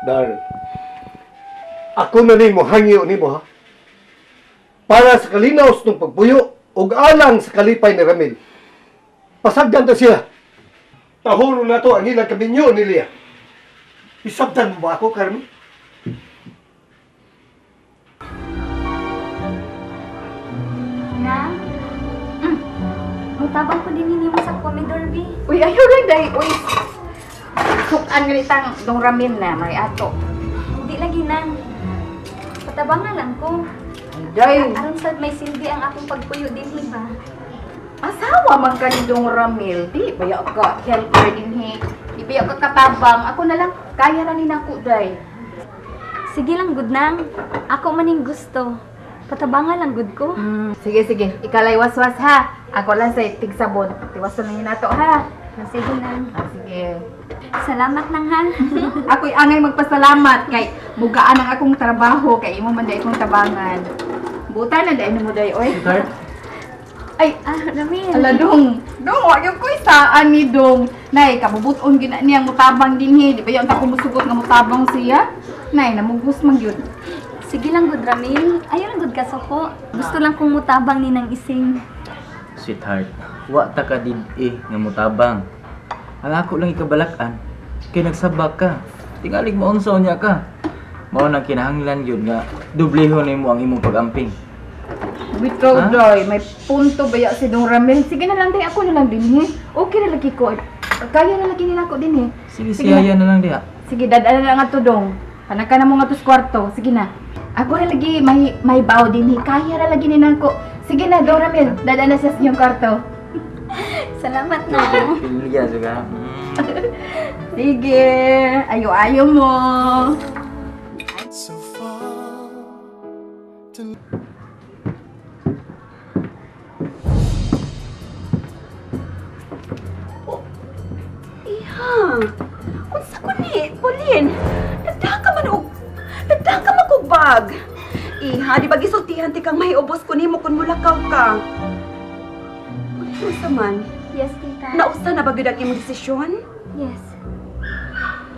Dar, ako na nimo hangyo nimo ha. Para sa kalinaw ng pagpuyo ug alang sa kalipay ni Ramil. Pasagdan ta siya. Tahuro na to ang ilang kaminyo ni Lia. Isabtan mo ba ako, Carmen? Na? Mutabang ko din nimo sa komedor, B. Uy, ayaw lang dahil. Uy, sukan ganitang dong Ramil na, may ato. Hindi lagi nang. Patabangan lang ko. Day. Aron sad may silbi ang akong pagpuyo din, ba? Asawa man ka ni Dong Ramil. Di ba ka helper din he. Di ba ka katabang. Ako na lang, kaya na ni nako, day. Sige lang, good nang. Ako maning gusto. Patabangan lang good ko. Sige, sige. Ikalay waswas ha. Ako lang sa tigsabon. Tiwasan na yun nato ha. Sige nang. Sige. Salamat nang ha. Ako'y angay magpasalamat kay mugaan ang akong trabaho kay imo man day akong tabangan. Buta na day mo day oy. Ay, Ramil. Ala dong. Dong, wa gyud ko'y saan ni dong. Nay, kabubuton gyud na niyang mutabang dinhi. Di ba yung ta kumusugot nga mutabang siya? Nay, namugos man gyud. Sige lang gud Ramil. Ayaw lang gud kasuko. Gusto lang kong mutabang ni nang ising. Sweetheart, wa ta ka did-e nga mutabang. Ang ako lang ikabalak-an kay nagsabak ka. Tingalig maunsaw niya ka. Mao nang kinahanglan gyud nga dublehon nimo ang imong pag-amping. Bitaw, day, may punto ba ya si Dong Ramil? Sige na lang, day, ako na lang dinhi. Okay na lagi ko. Kaya na lagi nila ako dinhi. Sige, siya na lang diha. Sige, dadala na nga to, Dong. Panagka na mo nga to sa kwarto. Sige na. Ako na lagi, may baw dinhi. Kaya na lagi nila ako. Sige na, Dong Ramil. Dadala na siya sa inyong kwarto. Salamat na. Pilya, suga. Sige, ayo-ayo mo. So far to Iha, unsa ko ni, Pauline? Nagdahan ka man og, nagdahan ka man og bag. Iha, di ba gisultihan ti kang mahiubos ko nimo kun mulakaw ka? Unsa man? Yes, tita. Nausa na ba gyud ang imong desisyon? Yes.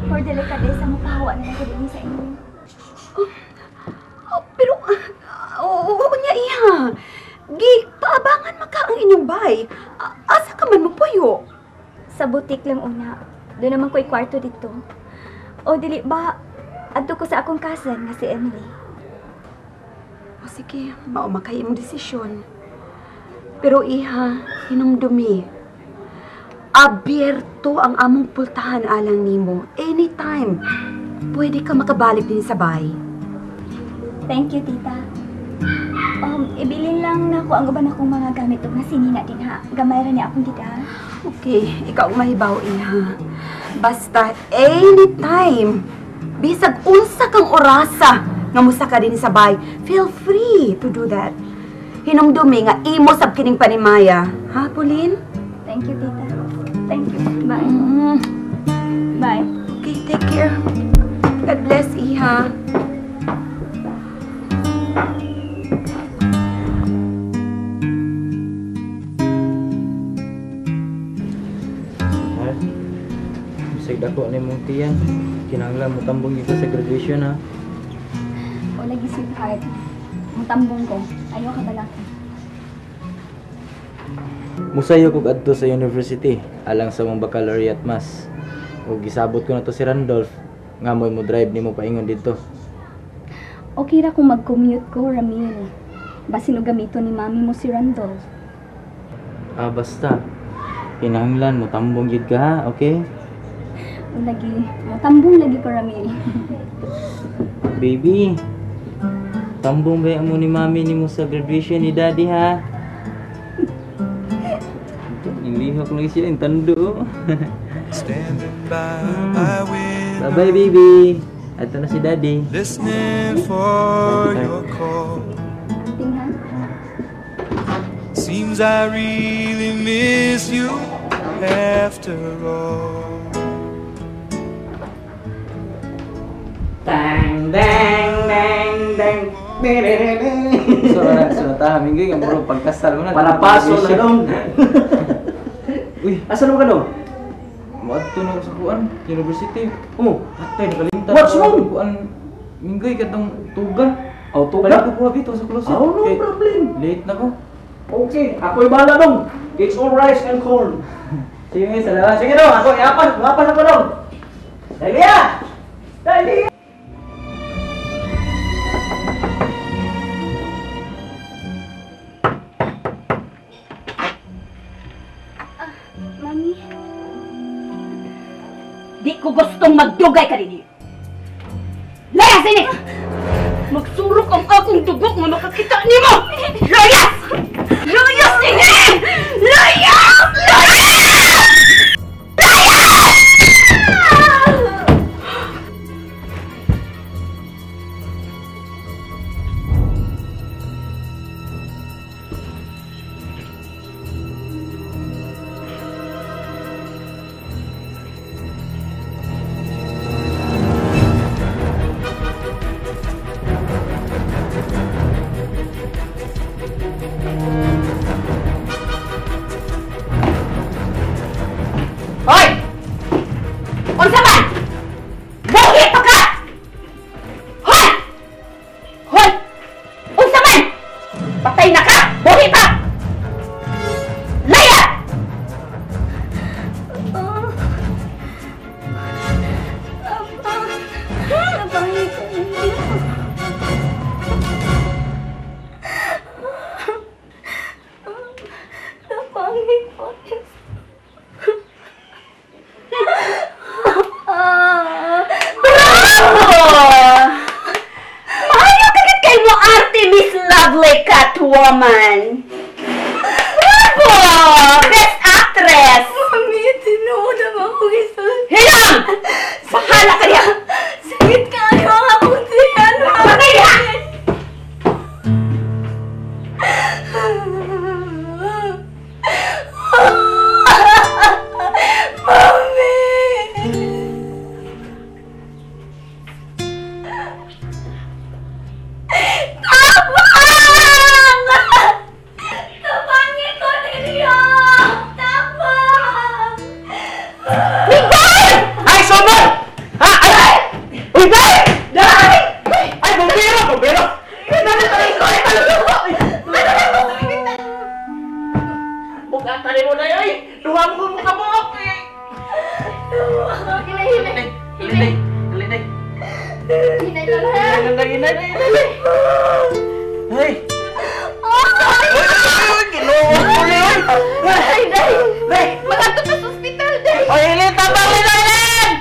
For delikadesa mo pahawa na ko din sa inyo. Oh, pero oo niya iha. Gi paabangan maka ang inyong bay. Asa ka man mopuyo? Sa butik lang una. Doon naman ko'y kwarto dito. O dili ba, adto ko sa akong cousin nga si Emily. O sige, mao makay imong desisyon. Pero iha, hinumdumi. Abierto ang among pultahan alang nimo. Anytime. Pwede ka makabalik din sa bay. Thank you, tita. Ibilin lang na ako ang uban akong mga gamit ug nga sinina din ha. Gamay ra ni akong gida. Okay, ikaw ang mahibaw, iha. Basta anytime, bisag unsa kang orasa nga musa ka din sa bay, feel free to do that. Hinumdumi nga imo sab kining panimaya. Ha, Pauline? Thank you, tita. Thank you. Bye. Bye. Okay, take care. God bless, iha. Bisag dako ni mong tiyan. Kinahanglan mo tambong gyud ka sa graduation ha. O lagi sweetheart. Mutambong ko. Ayaw ka balaka. Musayo kog adto sa university alang sa mong baccalaureate mass. Ug gisabot ko na to si Randolph nga mo'y mo drive nimo paingon didto. Okay ra kung mag-commute ko, Ramil. Basin og gamito ni mami mo si Randolph. Ah, basta kinahanglan mo tambong gyud ka ha, okay? O lagi, mutambong lagi ko, Ramil. Baby, tambong ba mo ni mami nimo sa graduation ni daddy ha? Inlihok lang siya, intando. Standing by my window. Bye-bye, baby. Ato na si daddy. Listening for your call. Seems I really miss you after all. Dang, dang, dang, dang. So, tahaming ko yung murong pagkasal mo na. Para paso na dong. Uy, asa naman ka dong? Moadto na ko sa kuan, university. Oh, Patay nakalimtan. What's wrong? Kuan minggoy katong tuga. Oh, tuga? Balik ko kuha bitaw sa closet. Oh, no Kay problem. Late na ko. Okay, ako'y bahala dong. It's all rice and corn. Sige, salamat. Sige dong, ako iapan, iapan ako dong. Dahlia! Dahlia! Mami, Di ko gustong magdugay ka dinhi. Layas ini! Magsurok ang akong dugo nga makakita nimo! Layas! Layas ini! Layas! Layas! Layas! Hoy! Unsa man? Buhi pa ka! Hoy! Hoy! Unsa man? Patay na ka! Buhi pa! Laya! Napangit ko. Bravo! Maayo kagad kay mo arte, Miss Lovely Catwoman! Bravo! Best actress! Mami, tinuod ang ako gisulti. Hilang! Bahala ka niya! Sakit kayo ang akong tiyan, Mami. Patay niya! Mami! Tabang! Tabangin ko ninyo! Tabang! Minggoy! Ay, sunod! Ha? Ay! Uy, day! Day! Ay, bumbero! Bumbero! Bugatan mo na yun! Duha mo ko mukha mo! Hinay, hinay. Hinay! Hinay! Hinay lang ha. Hinay! Hinay! Hinay! Hey! Uy! Ginoo ko na yun! Day, day. Day! Magadto ta sa ospital, day. Oy, Helen! Tabang! Helen!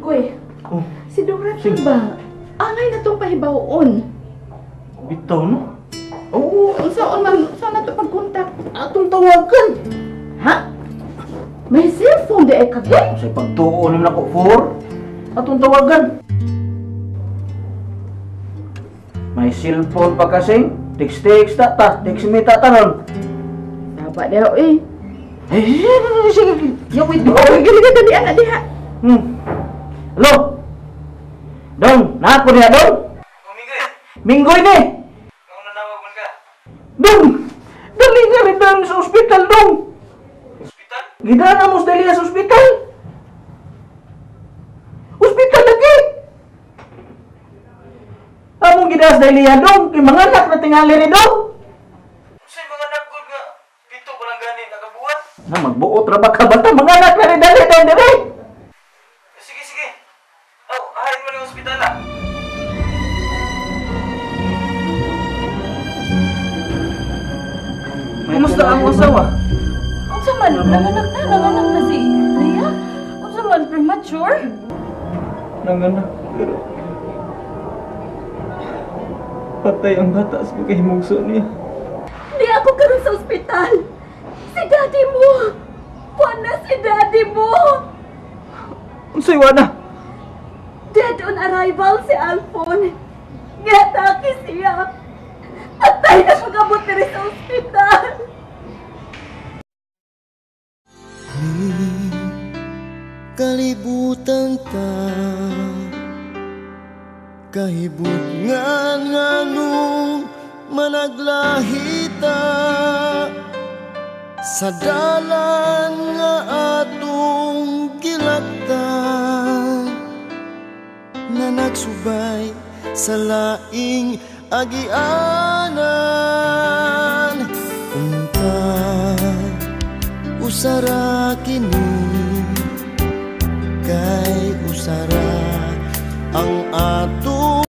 Goy, Oh, si Dora ba? Angay na tong pahibaw-on. Bitaw, no? Oo, unsaon man, unsa na to pag-contact? Atong tawagan! Ha? May cellphone di ay kagoy? Sa pagtuon naman ako, for atong tawagan. May cellphone pa kasi. Text-text ta ta, text me ta taron. Saba daw eh. Eh, sige, sige. Wait. Oh, gali ka dali ana diha. Hello? Dong, naako diha, Dong? Oh, Minggoy. Minggoy ni. Kung nanawag man ka. Dong, dali nga rin dong sa ospital, Dong. Ospital? Gidana mo sa dali sa ospital. Ospital lagi. Among gidas dali dong, kay mga anak na tingali rin dong. Unsay mga anak ko nga pito pa lang gani nakabuhat? Na magbuot ra ba ka bata mga anak na rin dali dong dire. Sige, sige. Oh, ahain mo ng ospital ah. Kumusta ang asawa? Unsa man nanganak na si Leah? Unsa man premature? Nanganak pero patay ang bata sa pagkahimugso niya. Di ako karon sa ospital. Si daddy mo. Wala si daddy mo. Unsay wala? Dead on arrival. Gibudngan nganong managlahita sa dalan nga atong gilaktan, na nagsubay sa laing agianan. Unta usara kini, kay usara ang atong